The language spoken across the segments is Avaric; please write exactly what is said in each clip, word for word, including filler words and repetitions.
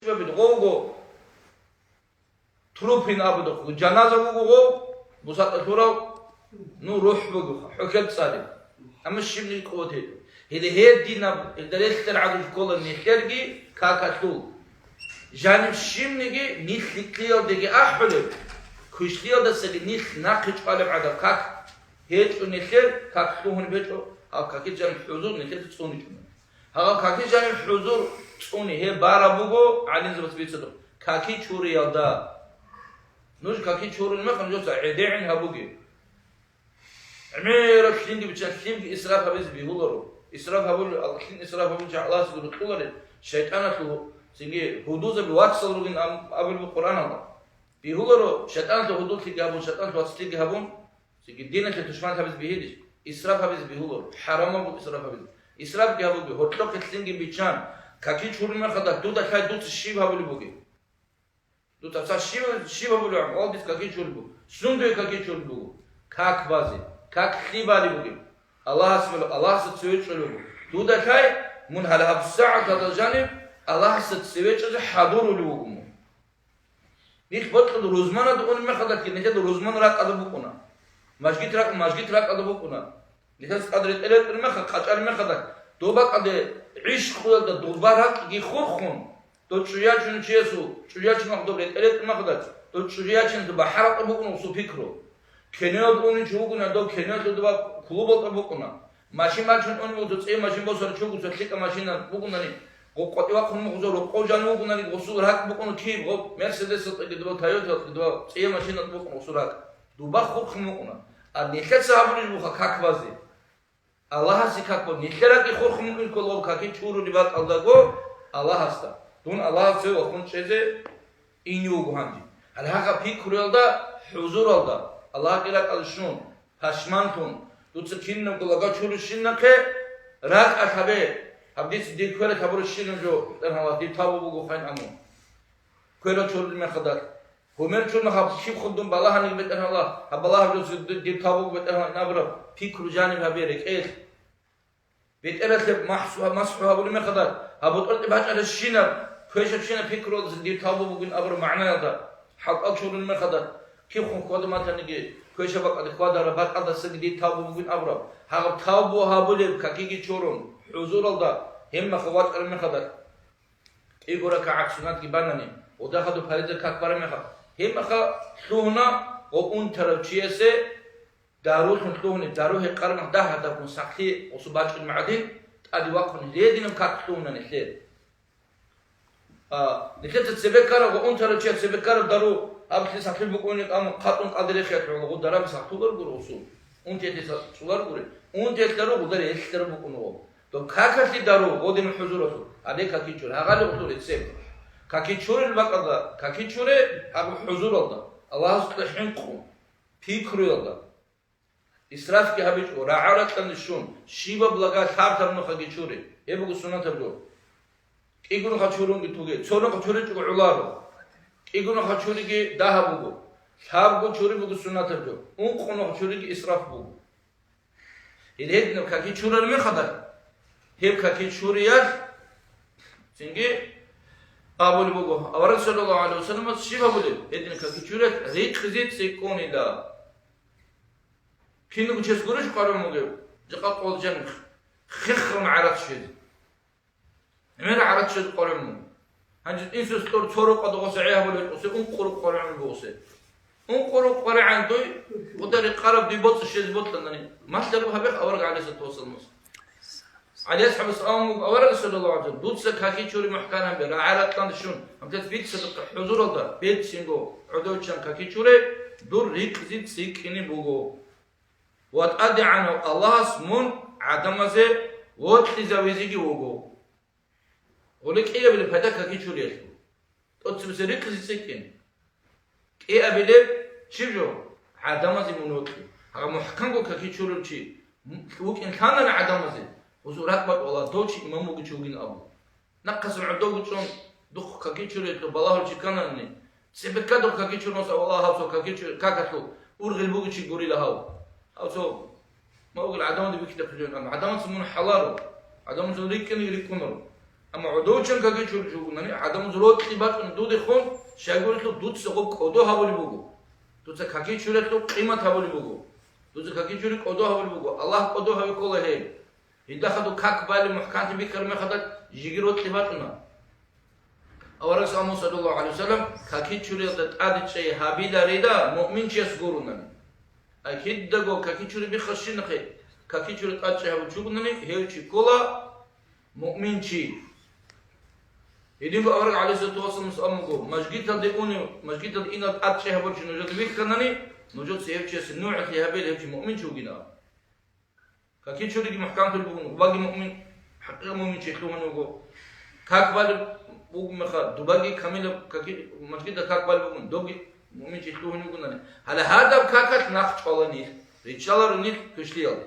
Гъовго трупин абудухъ, жаназа буго гъов, бусакъа лъурав, ну, рухӀ буго, хӀухьел цӀалеб. Амма щибниги къуват гьечӀо. Гьеле гьединаб, гьелда релълъараб гӀадаб ккола нилъерги какалъул. Жаниб щибниги нилъ лъикӀлъиялдеги ахӀулеб, квешлъиялдасаги нилъ нахъе чӀвалеб гӀадаб как гьечӀо нилъер, как лъугьун гьечӀо, гьаб какил жаниб хӀузур нилъеца цӀуничӀо. Гьаб какил жаниб хӀузур цӀуни гьеб бараб буго гӀалимзабаз бицадухъ, каки чуриялда. Нуж каки чурулеб мехалъ нужеца гӀедегӀин гьабуге. ГӀемераб лъимги биччан, лъимги исраф гьабизе бегьуларо. Исраф гьабулев, лъим исраф гьабулев чи Аллагьасда рокьуларел, шайтӀаналъул цинги гьудулзаби вацал ругин аб-, абулеб Къуръаналда. Бегьуларо, шайтӀаналъул гьудуллъиги гьабун, шайтӀаналъул вацлъиги гьабун, цинги диналъе тушман гьабизе бегьилищ? Исраф гьабизе бегьуларо, хӀарамаб буго исраф гьабизе. Исрафги гьабуге, гьоркьохъе лъимги биччан, каки чурулеб мехалда дуда лъай дуца щиб гьабулеб бугеб? Дуца щиб, щиб гьабулеб, гьав дица каки чурулеб буго. Сунда каки чурулеб буго? Как базе, как лъи балеб бугеб? Аллагьас вала, Аллагьасда цеве чӀолеб буго. Дуда лъай, мун гьале гьаб сагӀат гьадал жаниб Аллагьасда цеве чӀезе хӀадурулев вуго мун. Нилъ бокьун рузманалде унеб мехалдалъги, нилъеда рузман ракӀалда букӀуна. Мажгит ракӀ-, мажгит ракӀалда букӀуна. Нилъеца тӀад ретӀел ретӀунеб мехалъ, къачӀараб мехалдалъ, доб бакӀалде гӀиш къуялда доба ракӀги хурхун, дов чӀужу ячун чиясул, чӀужу ячун мехалъ доб ретӀел ретӀунеб мехалдалъ, дов чӀужу ячинзе бахӀаралда букӀуна гъосул пикру. Киноялда унев чи вугони, дов киноялъул доба клубалда букӀуна. Машин бачун унев вуго, цӀе машин босарав чи вуго, цо лъикӀаб машина бугунани, гъо къватӀив вахъун мухъ, гъосул рокъов жанив вугонари, гъосул ракӀ букӀуна киб, гъо Мерседесалда, гъо Тойоталда, гъо цӀияб машиналда букӀуна гъосул ракӀ. Дуба хурхун букӀуна. А нилъеца гьабулеб буха как базе. Аллагьасе как бо, нилъер ракӀги хурхун букӀин ккола каки чурулеб бакӀалдаго Аллагьасда. Дун Аллагьасда вахун чӀезе ине вуго гьанже. Гьале гьагъа пикруялда, хӀузуралда, Аллагьги ракӀалде щун, пашманлъун, дуца кинабго лага чурущинахъе ракӀалъ гьабе, гьаб дица дир квералъ гьабурабщинаб жо, БетӀергьан Аллагь, дир тавбу буго хъван амун. Кверал чурулеб мехалда, гьумер чурун гьаб щиб хъугьдун балагьаниги, БетӀергьан Аллагь, гьаб балагьаб жо дир тавбу буго, БетӀергьан Аллагь, ин абураб пикру жаниб гьабе рекӀелъ. БетӀералъе махсу-, масхӀу гьабулеб мехалда, гьаб бутӀрулъе бачӀаращинаб, квешабщинаб пикруялдаса дир тавбу бугин абураб магӀнаялда, хӀалкӀал чурулеб мехалда, кихъун хьвада матаниги, квешаб бакӀалде хьвадараб бакӀалдасаги дир тавбу бугин абураб, гьаб тавбу гьабулеб какиги чурун, хӀузуралда, гьеб мехалъ вачӀараб мехалда, кӀиго ракагӀат суннатги банани, гъодахъа доб париза как бараб мехалъ, гьеб мехалъ лъугьуна ва унтарав чиясе дарулъун лъугьуни, дару гьекъараб мехалъ дагь гьадабгун сахлъи гъосу бачӀун магӀадин, тӀаде вахъун гьединаб как лъугьуна нилъер. А, нилъеца цебе ккараб ва унтарав чияс цебе ккараб дару, гьаб лъи сахлъи букӀуни, амма хъатӀун кӀалдирехиялъ гъо дараби сахлъуларгури гъосул. Унтиялъе сахлъуларгури, унтиялъ дару гъодари гьелъ дару букӀун гъо. Доб какалъе дару гъодин хӀузуралъур, гьабе какичур, гьагъали гъулъур рецепт. Какичурил бакӀалда, какичуре гьаб хӀузуралда, Аллагьас кьехӀинкъун, пикруялда. Исрафги гьабичӀо, рагӀа-ракьалде щун, щибаб лага лъабтаб нухаги чуре. Гьеб буго суннатаб жо. КӀигунха чурунги туге, цо нух чуричӀого гӀоларо. КӀигунха чуриги дагьаб буго. Лъабго чури буго суннатаб жо. Ункъо нух чуриги исраф буго. Гьел гьединаб каки чурар мехалда, гьеб каки чуриялъ цинги абулеб буго, авараг саллаллагьу гӀалайгьи вассалламас щиб абулеб? Гьединаб каки чуриялъ рикъзи цӀикӀкӀунила. Киналго чияс гурищ къваригӀун бугеб, жакъа къоялда жаниб хиххун гӀарац щвезе? ГӀемер гӀарац щвезе къваригӀун буго. Гьанже инсуялъ тӀор цо рукъа дугъоса гӀей гьабулеб гъосе, ункъо рукъ къваригӀун буго гъосе. Ункъо рукъ къваригӀун дуй, гъодари къараб дуй боцӀи щвезе бокьанани, малъараб гьабех авараг гӀалайгьиссалату вассаламас. ГӀали асхӀабас абун буго аварагас, саллаллагьу гӀалайгьи вассаллам, дуца каки чури мухӀкан гьабе, рагӀа-ракьалде щун, гьанкъец бицадухъе хӀузуралда, берцинго гӀодовиччан каки чуре, дур рикъзи цӀикӀкӀине буго. Ва ТӀадегӀанав Аллагьас мун гӀадамазе вокьизавизеги вуго. Гьули кӀиабилеб пайда каки чуриялъул. ТӀоцебесеб рикъзи цӀикӀкӀин. КӀиабилеб чи жо? ГӀадамазе мун вокьи. Гьагъа мухӀканго каки чурав чи вукӀин лъанани гӀадамазе, гьезул ракӀбатӀ вала, дов чи имам вугев чи вугин абу. Нахъасан гӀодов гучӀун духъ каки чуриялъул балагьул чи кканани, цебеккадухъ каки чурмас, авала гьав цо каки чури-, какалъул ургъел бугев чи гурила гьав. Гьав цо ма угел гӀадамалде бихьидахъе жо, амма гӀадамаца мун хӀаларо, гӀадамаца рикӀкӀине рикӀкӀунаро. Амма гӀодовчан какичури чугунани, гӀадамаз рокьи бачӀун дудехун, щайгурелъул дуца гъоб кӀодо гьабулеб буго. Дуца какичурелъул къимат гьабулеб буго. Дуца какичури кӀодо гьабулеб буго. Аллагь кӀодо гьаве ккола гьеб. Гьелдахъадул как балеб мухӀканлъи бихьараб мехалда жиги рокьи бачӀуна. Аварагас абун, саллаллагьу гӀалайгьи вассалам, какичуриялда тӀадчӀей гьабиларида муъминчияс гурунани. Ай кидаго какичури биххарщинахъе, какичури тӀадчӀей гьабулев чугунани, гьев чи ккола муъминчи. Гьединго авараг гӀалайгьиссалату вассаламас абун буго, мажгиталде унев, мажгиталде инал тӀадчӀей гьабулев чи нужеда вихьанани, нужеца гьев чиясе нугӀлъи гьабе, гьев чи муъминчи вугинав. Какичуриги мухӀканлъулеб бугун, убаги муъмин, хӀакъикъа муъминчи лъугьун вуго. Как балеб бугун меха, дубаги камилаб каки-, мажгиталда как балеб бугун, добги муъминчи лъугьун вугунани. Гьале гьадаб какалъ нахъ чӀвала нилъ, риччаларо нилъ квешлъиялде.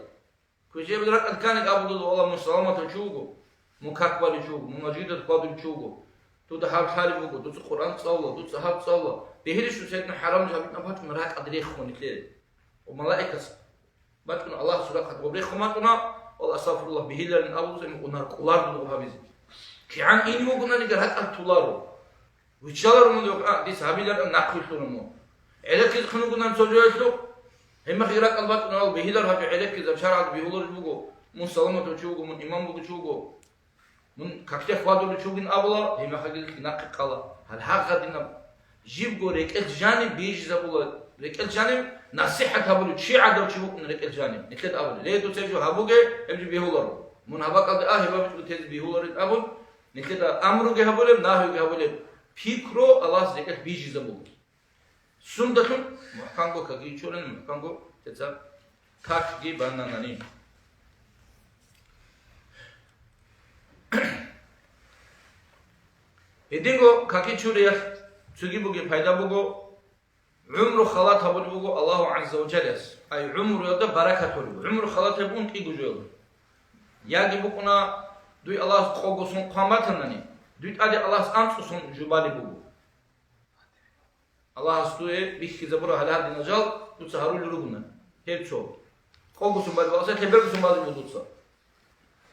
Квешлъиялде ракӀалде ккани абулеб буго, Аллагь, мун саламатав чи вуго, мун как балев чи вуго, мун мажгиталда хьвадулев чи вуго, дуда гьаб лъалеб буго, дуца Къуръан цӀалула, дуца гьаб цӀалула. Бегьилищ дуца гьедин хӀарамлъи гьабитӀун бачӀун ракӀалде рехун нилъее. Ва малаикас бачӀун Аллагьасул рахъалъ гъоб рехун бачӀуна, Аллагь, астагъфируллагь, бегьиларин абулза, мун унар кӀолар дуда гьабизе. КигӀан ин вугонаниги ракӀалде толаро. Виччаларо мун, а, дица гьабиларин нахъвилълъуна мун. ГӀелаккизе хъун вугонаниги цо жоялъухъ, гьебмехги ракӀалде бачӀунарал бегьилар гьабе гӀелаккизаб шаргӀалда бегьулареб буго, мун саламатав чи вуго, мун иман бугев чи вуго. Мун какде хьвадулев чи вугин абула, гьебмехалги нахъе ккала. Гьал гьагъадинаб жибго рекӀел жаниб бижизабула, рекӀел жаниб насихӀат гьабулев чи гӀадав чи вукӀун рекӀел жаниб. Нилъеда абула, ле, дуца гьеб жо гьабуге, гьеб жо бегьуларо. Мун гьаб бакӀалде а, гьеб жо тезе бегьуларин абун, нилъеда амруги гьабулеб, нагьиги гьабулеб, пикру Аллагьас рекӀелъ бижизабула. Сундалъун мухӀканго какичурин, мухӀканго теца какги бананани. Гьединго какичуриялъ цоги бугеб пайда буго, гӀумру халат гьабулеб буго Аллагьу гӀазза ва жаллас, ай гӀумруялда баракат гьабулеб. ГӀумру халат гьабун кӀиго жоялда. Яги букӀуна, дуй Аллагьас къого сон хъван батанани, дуй тӀаде Аллагьас анцӀго сон жубалеб буго. Аллагьас дуе бихьизабура гьале гьадинал жал дуца гьарулел ругони. Гьеб цо. Къогосун бали бакъса, лъебергосун бали буго дуца.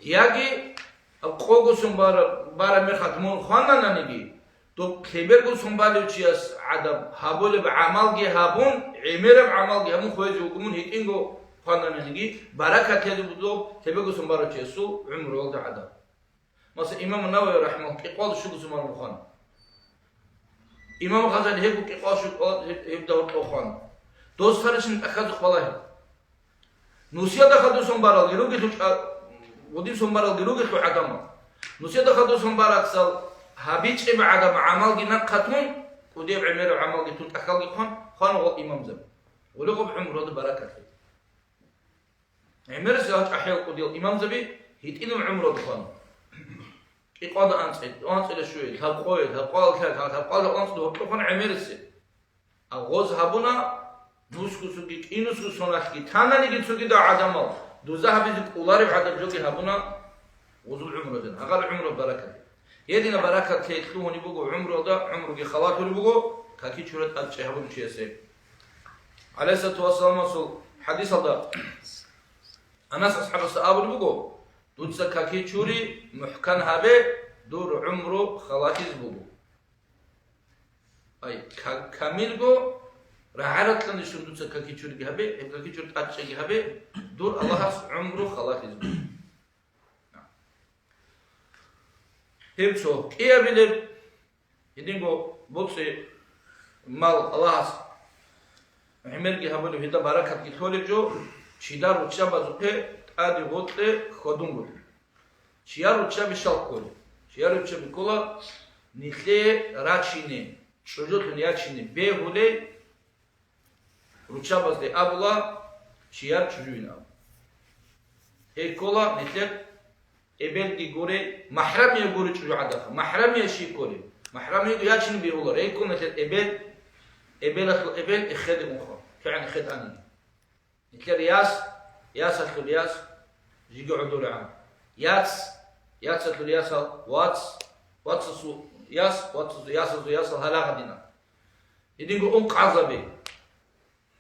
Яги къогосун бара-, бараб мехалъ мун хванананиги, доб лъебергосун балев чияс гӀадаб гьабулеб гӀамалги гьабун, гӀемераб гӀамалги гьабун хвезе вуго мун гьитӀинго хванананиги, баракат лъезе буго лъебергосун барав чиясул гӀумруялда гӀадаб. Масала, имам Навави рахӀимагьуллагь кӀикъоялда щуго сон бара хвана. Имам Гъазали гьебго кӀикъоялда щуго гьеб-, гьеб давлъо хвана. Дос таришин тӀахьазухъ балагье. Нусиялда хадур сон баралги ругелъул чӀа-, гъудин сон баралги ругелъул гӀадамал. Нусиялда хадур сон барацал гьабичӀеб гӀадамал гӀамалги нахъа тун, кӀудияб гӀемераб гӀамалги тун тӀахьалги хъван, хвана гъол имамзаби. Гъулигъуб гӀумруялда баракат лъе. ГӀемерисел гьал чӀахӀиял кӀудиял имамзаби гьитӀинаб гӀумруялда хвана. КӀикъоялда анцӀила, анцӀила щуе, лъабкъое, лъабкъоялда лъаб-, лъабкъоялда анцӀила гьоркьоб хвана гӀемерисел. А гъоз гьабуна, нусго цоги, кӀинусго соналъги тананиги цогидал гӀадамал, дуза гьабизе кӀолареб гӀадаб жоги гьабуна, гъозул гӀумруялда, гьагъал гӀумруялда баракат. Гьединаб баракат лъугьунеб буго гӀумруялда, гӀумруги халатулеб буго, какичури тӀадчӀей гьабулев чиясе. ГӀалайгьиссалату вассаламасул хӀадисалда Анас асхӀабасда абулеб буго: «Дуца какичури мухӀкан гьабе, дур гӀумру халатиз буго». Ай, ка-, камилго рагӀа-ракьанде щун дуца какичуриги гьабе, гьеб какичури тӀадчӀейги гьабе, дур Аллагьас гӀумру халатиз буго. Гьеб цо кӀиабилеб, гьединго боцӀи-мал Аллагьас гӀемерги гьабулеб, гьелда баракатги лъолеб жо, чияр руччабазухъе тӀаде гъоркье хьвадунгутӀи. Чияр руччаби щал кколеб? Чияр руччаби ккола нилъее рачине, чӀужулъун ячине бегьулей, руччабазде абула, чияр чӀужуйин абу. Гьей ккола нилъер эбелги гурей, махӀрамияв гурей чӀужугӀадаха. МахӀрамияв щий кколеб? МахӀрамияв ячине бегьулар. Гьей ккола нилъер эбел, эбелалъул эбел эхеде унхъа. КигӀан эхеде анин. Нилъер яс, ясалъул яс, жиги гӀодорегӀан. Яц, яцалъул ясал, вац, вацасул яс, вацасул ясазул ясал гьалагъадина. Гьединго ункъазаби.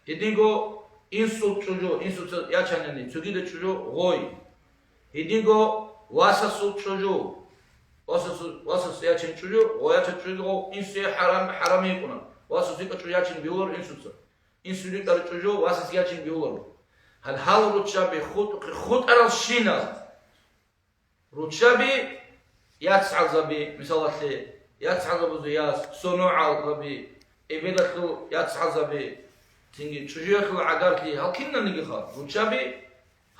Гьединго инсул чӀужу, инсуца ячанани, цогида чӀужу гъой. Гьединго васасул чӀужу, Васасул, васас ячин чӀужу, ва яча чӀужу гъов инсуе хӀарам, хӀарам гьикъуна. Васас гьикъа чӀужу ячин бигьуларо инсуца. Инсу рикӀар чӀужу васас ячин бигьуларо. Гьал, гьал руччаби хутӀухъе хутӀарал щинал. Руччаби, яцгӀалзаби, мисалалъе, яцгӀалзабазул яс, сонугӀалзаби, эбелалъул яцгӀалзаби, цинги чӀужуялъул гӀагарлъи, гьал кинанигиха руччаби,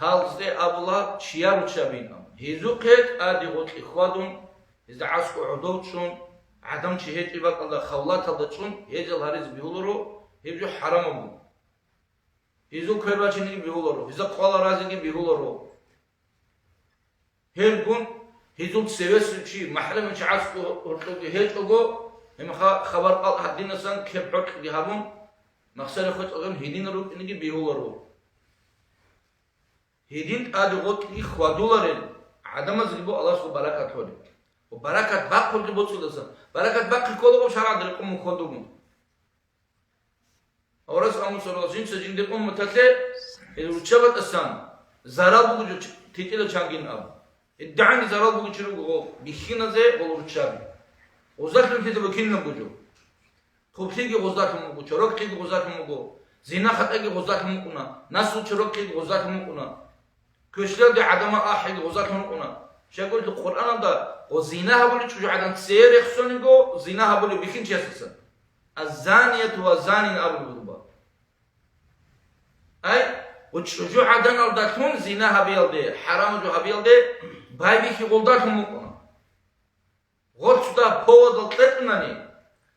гьалзде абула чияр руччабин абун. Гьезухъе тӀаде гъоркье хьвадун, гьезда аскӀов гӀодов чӀун, гӀадамал чи гьечӀеб бакӀалда хавлаталда чӀун гьезал гьаризе бигьуларо, гьеб жо хӀарамаб буго. Гьезул квер бачиниги бигьуларо, гьезда къвал разиги бигьуларо. Гьелгун гьезул цевесев чи, махӀрамав чи аскӀов гьоркьоги гьечӀого, гьебмехалъ хабар-кӀал гьадинасан кеп гьоркьоги гьабун, махсари хвецӀалъун гьединал рукӀинеги бигьуларо. Гьедин тӀаде гъоркьги хьвадуларел гӀадамазеги буго Аллагьасул баракат гьорил. Ва баракат бахъулги боцӀудасан, баракат бахъи кколаго шаргӀалда рекъон мухь хьвадугун. Аварагас абун, саллаллагьу гӀалайгьи ва саллам, жинца жиндир умматалъе, гьел руччабатӀасан зарал бугев чи течӀила чангин абун. ГьедигӀанги зарал бугев чи руго гъов бихьиназе гъол руччаби. Гъозалъун лъида букинаб буго. Хъублъиги гъозалъун буго, чороклъиги гъозалъун буго, зина-хатӀаги гъозалъун букӀуна, наслу чороклъиги гъозалъун букӀуна. Квешлъалде гӀадамал ахӀиги гъозалъун рукӀуна. Щайгурелъул Къуръаналда гъо зина гьабулев чӀужугӀадан цее рехсониго, зина гьабулев бихьинчиясдасан. Аззанияту ваззанин абулеб буго. Ай, гъо чӀужугӀаданалдалъун зина гьабиялде, хӀарамаб жо гьабиялде байбихьи гъолдалъун букӀуна. Гъорцуда поводал кьечӀунани,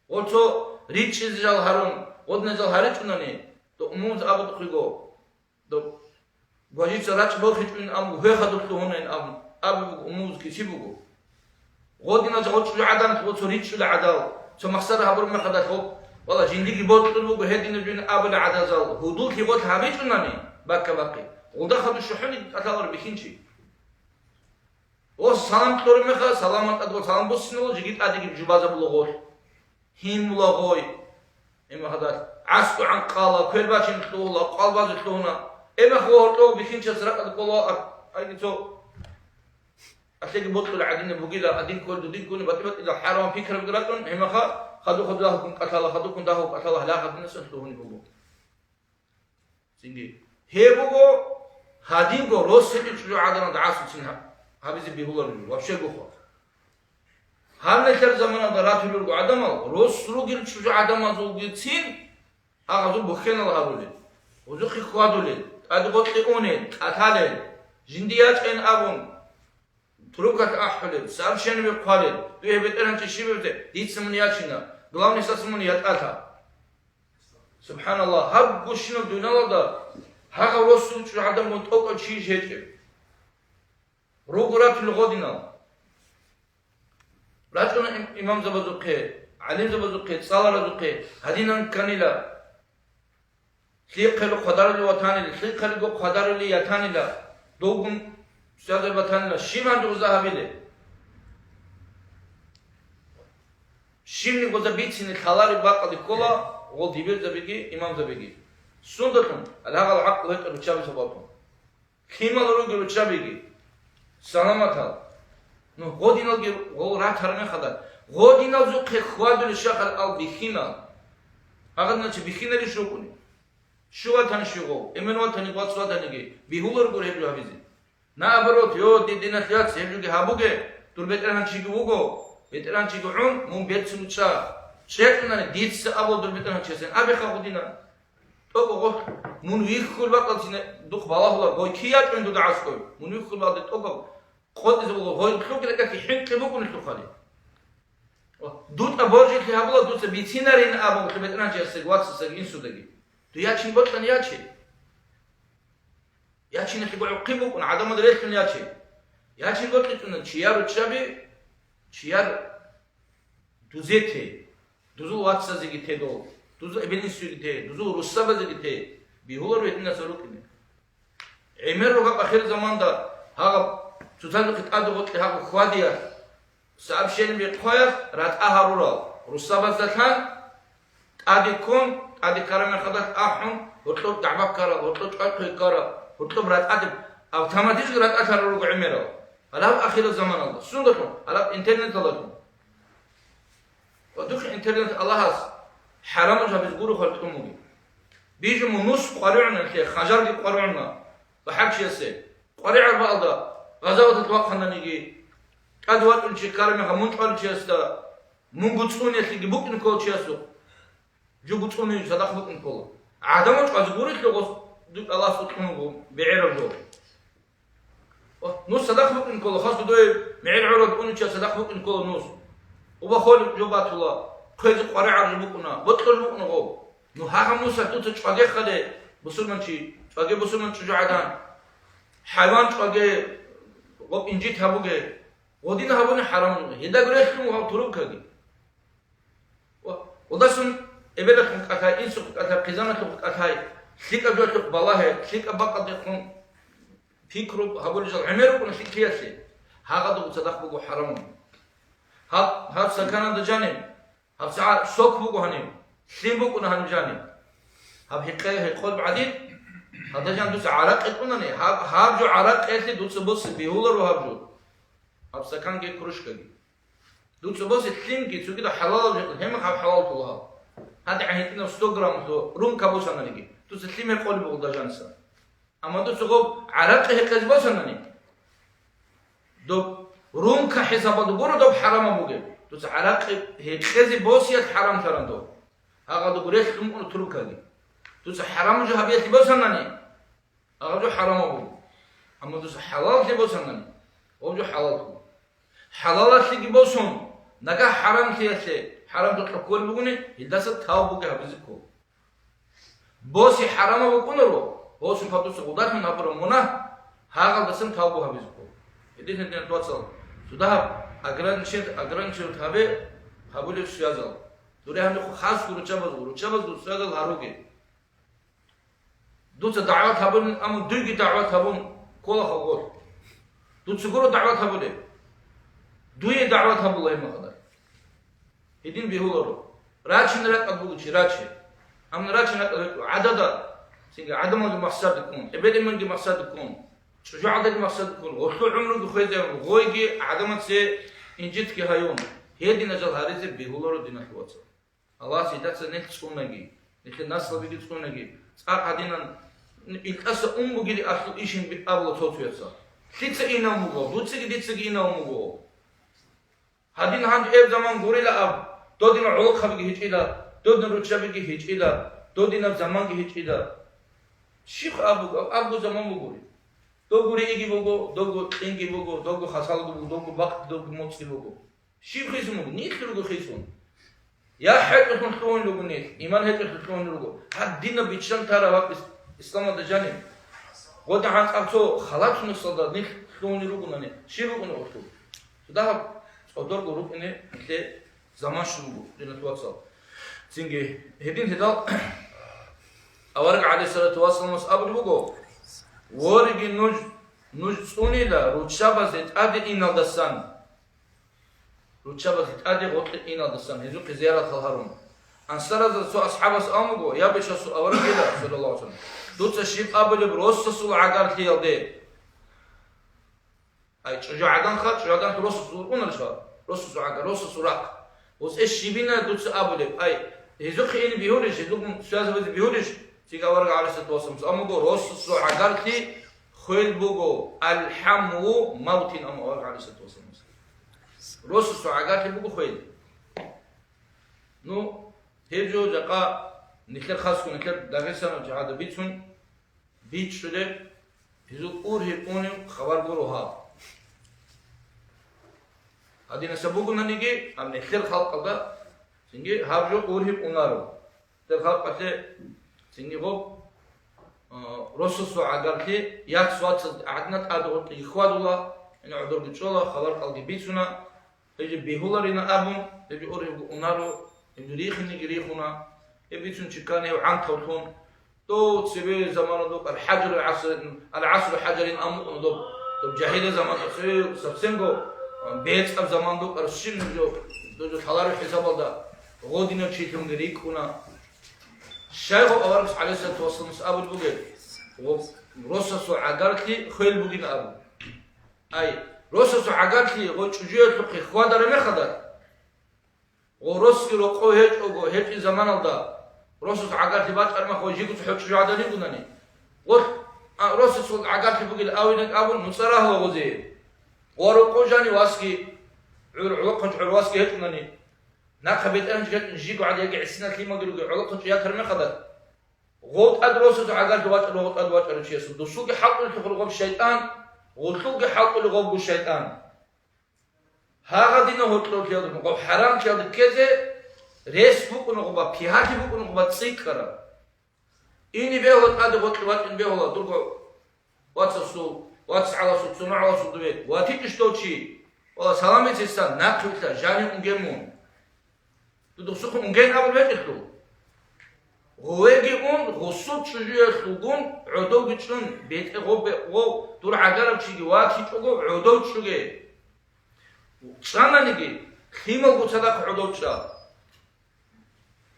гъорцо ричӀчӀизе жал гьарун, гъодинал жал гьаричӀунани, дов умумуз абулухъего, дов гважица рачӀ борхичӀунин абун, гьвехадулъ лъугьунин абун, абулеб буго, умумуз киси буго. Гъодинал жал гъорцо гӀадан, гъорцо ричӀчӀула гӀадал, цо махсар гьабураб мехалда гъоб, вала, жиндиги бокьун буго гьединаб жин абула гӀадазал, гьудуллъи гъолъ гьабичӀунани, бакка-бакъи, гъолда хадур щухӀуни кӀалъаларо бихьинчи. О, салам кьураб мехалъ, саламалда тӀад салам буссиналъ, жеги тӀадеги жубазабула гъолъ. Гьимула гъой. Гьимахадал гӀаскӀугӀан къала, квер бачин лъугьула, къвалбазе лъугьуна. Гьимах ва гьоркьов бихьинчас ракӀалде кӀола ар-, айги цо. Алъеги бокьула гӀадинаб бугила, гьадин кколда дин ккуни, батӀи-батӀила хӀарамал пикрабги рачӀун, гьимаха хадур-хадур дагьуккун кӀалъала, хадуккун дагьуккун кӀалъала, гьалахъаб динасан лъугьунеб буго. Цинги. Гьеб буго гьадинго рос гьечӀел чӀужугӀаданалда гӀасуцин гьабизе бегьуларев вообще гохо. Гьаб нилъер заманалда ратулел руго гӀадамал, рос ругел чӀужугӀадамазулгицин гьагъазул бухьенал гьарулел, гъозухъе хьвадулел, тӀаде гъоркье унел, кӀалъалел, жинди ячӀайин абун, трубкалъ ахӀулел, сообщениеби хъвалел, дуе бетӀергьанчи щиб гьебзе, дица мун ячина, главный сас мун ятӀалъа. СубхӀаналлагь, гьаб гущинаб дуниялалда гьагъав росулчӀул гӀадамал тӀокӀав чийищ гьечӀеб? Руго ратулел гъодинал. РачӀуна им-, имамзабазухъе, гӀалимзабазухъе, цӀаларазухъе, гьадинан кканила. Лъихъего хъвадарулев ватанила, лъихъего хъвадарулев ятанила, довгун щвезе батанила, щиб гьанже гъоза гьабилеб? Щибни гъоза бицине лъалареб бакӀалде ккола гъол дибирзабиги имамзабиги. Сундалъун? Гьагъал гӀакълу гьечӀел руччаби сабаблъун. Лъимал ругел руччабиги, саламатал. Ну, гъодиналги гъол ратараб мехалда, гъодиналзухъе хьвадулел щахъал ал бихьинал. Гьагъадиначи бихьиналищ рукӀуни? Щу ватани щугъов, эмен ватани, вац ватаниги, бигьуларгури гьеб жо гьабизе. Наоборот, йо, ди-, диналъ яц, гьеб жоги гьабуге, дур бетӀергьанчиги вуго, бетӀергьанчиги гӀун, мун берцин чӀа. ЧӀечӀунани, дица абула дур бетӀергьанчиясен, абиха гъудина. ТӀокӀаб гъоркь, мун вихьулеб бакӀалцин духъ балагьулар, гъой кий ячӀун дуда гӀаскӀой? Мун вихьулеб бакӀалде тӀокӀаб къотӀизе буго, гъой лъугьинаб хӀинкъи букӀунелъухъали. ДутӀа боржулъи гьабула, дуца бицинарин абун, бетӀергьанчиясеги, вацасеги, инсудаги. Дуе ячин бокьани яче. Ячиналъе гӀухъи букӀун, гӀадамал релълъун яче. Ячин бокьичӀони, чияр руччаби, чияр дузе те, дузул вацазеги те дол, дузул эбел-инсуеги те, дузул руссабазеги те, бигьуларо гьединаса рукӀине. ГӀемер ругеб ахирзаманда гьагъаб цоцазухъе тӀаде гъоркье гьагъаб хьвадиялъ, сообщениеби хъваялъ ратӀа гьарурал, руссабаздалъан тӀаде ккун, тӀаде ккараб мехалдалъ ахӀун, гьоркьоб дагӀба ккарал, гьоркьоб чӀвай хъвей ккарал, гьоркьоб ратӀаде, автоматически ратӀа лъарал руго гӀемерал. Гьалаб ахирал заманалда. Сундалъун? Гьалаб интернеталдалъун. Ва духъ интернет Аллагьас хӀарамал жабиз гуро хвалтӀун бугеб. Бижун мун нус къваригӀуна, хажарги къваригӀуна ва хӀакчиясе. КъваригӀараб бакӀалда, гъазаваталъ вахъананиги, тӀад вачӀун чи ккараб мехалъ мун чӀвалев чиясда, мунго цӀуниялъеги букӀин ккола чиясухъ. Жуго цӀуни цадахъ букӀин ккола. ГӀадамал чӀвазе гурелъул гъос Аллагьас кьун буго бегӀераб жо. О, ну цадахъ букӀин ккола, хас дудой мегӀер гӀураб унича цадахъ букӀин ккола нус. Уба холеб жо батула, хъвезе къваригӀараб жо букӀуна, бокьулеб букӀуна гъоб. Ну гьагъа муса дуца чӀвагехъале, бусурманчи, чӀваге бусурман чӀужугӀадан, хӀайван чӀваге, гъоб инжит гьабуге, гъодин гьабуни хӀарам, гьелдаго релълъун гьав турубкаги. Ва гъодасан эбелалъухъ кӀалъай, инсухъ кӀалъай, хъизаналъухъ кӀалъай, лъикӀаб жоялъухъ балагье, лъикӀаб бакӀалдехун пикру гьабулел жал гӀемер рукӀуна лъикӀлъиялъе, гьагъадуго цадахъ буго хӀарамун. Гьаб, гьаб саканада жаниб, гьаб сагӀа сок буго гьаниб, лъим букӀуна гьаниб жаниб. Гьаб гьекъе-, гьекъолеб гӀадин, гьадажан дуца гӀаракъи кьунани, гьаб, гьаб жо гӀаракъиялъе дуца босе бегьуларо гьаб жо. Гьаб саканги кружкаги. Дуца босе лъимги, цогидал хӀалалал жо, гьеб мехалъ хӀалаллъула гьаб. ГьадигӀан гьитӀинаб сто граммлъу румка босананиги, дуца лъим гьекъолеб буго дажаниса. Амма дуца гъоб гӀаракъи гьекъезе босанани, доб румка хӀисабалда гуро доб хӀарамаб бугеб. Дуца гӀаракъи гьекъезе босиялъ хӀарамлъаран доб. Гьагъадуго релълъун букӀуна турубкаги. Дуца хӀарамаб жо гьабиялъе босанани, гьаб жо хӀарамаб буго. Амма дуца хӀалаллъи босанани, гьаб жо хӀалаллъула. ХӀалалаллъиги босун, нагагь хӀарамлъиялъе, хӀарамлъухъ кколеб бугони, гьелдаса тавбуги гьабизе ккола. Босе хӀарамаб букӀунаро, босун патуса гъудалъун гьабураб мунагь, гьагъалдасан тавбу гьабизе ккола. Гьединлъидал вацал, цо дагьаб ограничен-, ограничивать гьабе гьабулеб связал. Дуре гьанихъ хасго руччабазул, руччабазул связал гьаруге. Дуца дагӀват гьабулин, амма дуйги дагӀват гьабун ккола халкъалъ. Дуца гуро дагӀват гьабулеб. Дуе дагӀват гьабула гьеб мехалда. Гьедин бегьуларо. Рачин ракӀад буго чи, раче. Амма рачин ракӀад гьечӀо гӀадада, цинги гӀадамалги махсадуккун, эбел-инанги махсадуккун, чӀужугӀадаги махсадуккун, гъолъул гӀумруги хвезегӀун, гъойги гӀадамазе инжитги гьаюн, гьединал жал гьаризе бегьуларо, диналъул вацал. Аллагьас гьелдаса нилъ цӀунаги, нилъер наслабиги цӀунаги, цӀакъ гьадинан илкьаса ун бугили ахлу ишин би-, абула цо-цояца. Лъица инав вуго, дуцаги дицаги инав вуго. Гьадин гьанже эб заман гурила аб, додинал гӀолохъабиги гьечӀила, додинал руччабиги гьечӀила, додинаб заманги гьечӀила. Щиб аб буго, абго заман бугури. Дого рииги буго, дого кьинги буго, дого хасалги буго, дого бакъги, дого моцӀги буго. Щиб хисун буго? Нилъ руго хисун. Я хӀетӀолъун лъугьун руго нилъ, иман гьечӀолъун лъугьун руго. Гьадинаб биччан тараб гьаб ис-, исламалда жаниб. Гъода гьанкъаб цо халатунасалда нилъ лъугьун ругонани, щиб букӀуна гъолъул? Цо дагьаб цӀодорго рукӀине нилъе заман щун буго, диналъул вацал. Цинги гьедин гьедал авараг гӀалайгьиссалату вассаламас абулеб буго: «Вориги нуж, нуж цӀунила руччабазе тӀаде иналдасан». Руччабазе тӀаде гъоркье иналдасан гьезухъе зияратал гьарун. Ансаразда цо асхӀабас абун буго: «Я бечасул аварагила, саллаллагьу гӀалайгьи ва саллам, дуца щиб абулеб росасул гӀагарлъиялде?» Ай, чӀужугӀаданха, чӀужугӀадан росасул уркӀунарищха? Росасул гӀагар, росасул рахъ. ГъоцӀе щибина дуца абулеб? Ай, гьезухъе ине бигьулищ, гьезухъ связывать бигьулищ? Цинги авараг гӀалайгьиссалату вассаламас абун буго: «Росасул гӀагарлъи хвел буго, алхӀаму мавтин», амма авараг гӀалайгьиссалату вассаламас. Росасул гӀагарлъи буго хвел. Ну, гьеб жо жакъа нилъер хасго, нилъер Дагъистаналъ жагьада бицун, бичӀчӀулеб, гьезул ургьиб унеб хабар гуро гьаб. Гьадинаса бугонаниги, гьаб нилъер халкъалда цинги гьаб жо ургьиб унаро. Нилъер халкъалъе цинги гъоб, а, росасул гӀагарлъи, яц вацаз гӀадина тӀаде гъоркье хьвадула, гӀин гӀодорги чӀола, хабар-кӀалги бицуна. Гьеб жо бегьуларина абун, гьеб жо ургьибго унаро, гьеб жо рихинеги рихуна, гьеб бицун чи ккани гьев гӀантавлъун. Дов цебе замана дукӀар хӀажарул гӀаср, ал-гӀасру хӀажарин амукъун доб, доб жагьилия заман цебе совсемго, а, бецӀаб заман дукӀар щиб жо, дов жо лъалареб хӀисабалда гъодинав чилъунги рикӀкӀуна. Щайгу аварагас гӀалайгьиссалату вассаламас абулеб бугеб, гъоб росасул гӀагарлъи хвел бугин абун. Ай, Росасул гӀагарлъи гъой чӀужуялъухъе хьвадараб мехалда, гъо росги рокъов гьечӀого гьечӀин заманалда, росасул гӀагарлъи бачӀараб мехалъ гъой жиго цохӀо чӀужугӀадан йигунани, гъолъ, а, росасул гӀагарлъи бугел авинаг абун нуцӀа рагьула гъозие. Ва рокъов жанив васги, гӀур-, гӀолохъанчӀ гӀур васги гьечӀунани, нахъа бетӀергьанчӀ гьечӀун жиго гӀадиги гӀисинал лъималги ругел гӀолохъанчӀ ятар мехалда, гъов тӀад росасул гӀагарлъи вачӀарав, гъов тӀад вачӀарав чиясул дусулги хӀалкӀулелъухъ гъоб шайтӀан, гъуллулги хӀалкӀулев гъобгу шайтӀан. Гьагъадина гьоркьорлъиялда гъоб хӀарамлъиялда ккезе рес букӀуна гъоба, пигьалъи букӀуна гъоба цӀикӀкӀараб. Ине бегьула тӀаде гъоркье вачӀин бегьула дурго вацасул, вацгӀаласул, цунагӀаласул дове ватичӀищ дов чи? Вала, саламицесан нахъвилъа, жанив унген мун. Дудухъсухъун унген абун гьечӀелъул. Гъовеги ун, гъусул чӀужуялъулгун гӀодовги чӀун, бетӀе гъобе гъов, дур гӀагарав чиги ватичӀого гӀодов чӀуге. ЧӀананиги, лъималго цадахъ гӀодов чӀа.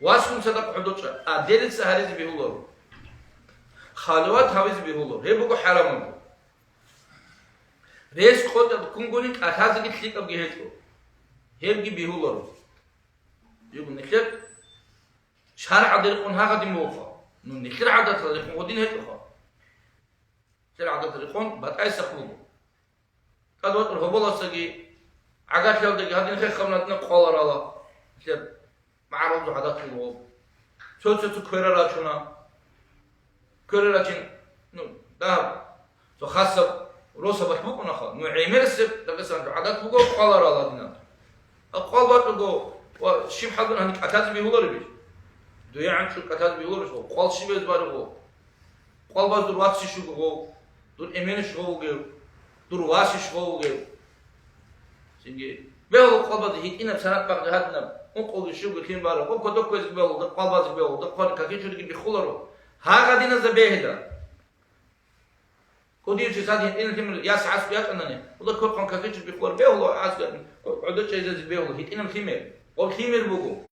Васгун цадахъ гӀодов чӀа. Аделица гьаризе бегьуларо. Халават гьавизе бегьуларо. Гьеб буго хӀарамаб. Рес къотӀа ккунгони кӀалъазеги лъикӀабги гьечӀо. Гьебги бегьуларо. Юго нилъер шаргӀалда рекъон гьагъадин бугоха. Ну, нилъер гӀадаталда рекъон гъодин гьечӀоха. Нилъер гӀадаталда рекъон батӀайсахъ буго. ТӀадватӀур гьоболасдаги, гӀагарлъиялдаги гьадин хехаб надна къваларала. Нилъер магӀарулазул гӀадат буго. Цо-цо-цо кверал рачуна. Кверал рачин, ну, дагьаб, цо хасаб росабалъ букӀунаха. Ну, гӀемерисеб Дагъистаналъул гӀадат буго, къваларал гьадинаб. А къвал бачӀого ва щиб хӀалбан гьаниб кӀатазе бегьуларебищ? Дуе гӀанчӀур кӀатазе бегьуларищ? Къвал щиб гьез баригъо? Къвал баз дур вацищ вугев? Дур эменищ гъов вугев? Дур васищ гъов вугев? Цинги, бегьула къвал базе гьитӀинаб санат бакъги гьадинаб, ункъоги щибги лъим бараб, гъоб кодоб кквезги бегьула, къвал базги бегьула, къван какичуриги биххуларо. Гьагъадиназда бегьила. Кодив чи сад гьитӀинаб лъимер яс гӀасу ятӀанани, уда кокъан какичур биххуларо, бегьула гӀасу ятӀан, гӀодов чӀезазе бегьула, гьитӀинаб лъимер. Гъоб лъимер буго.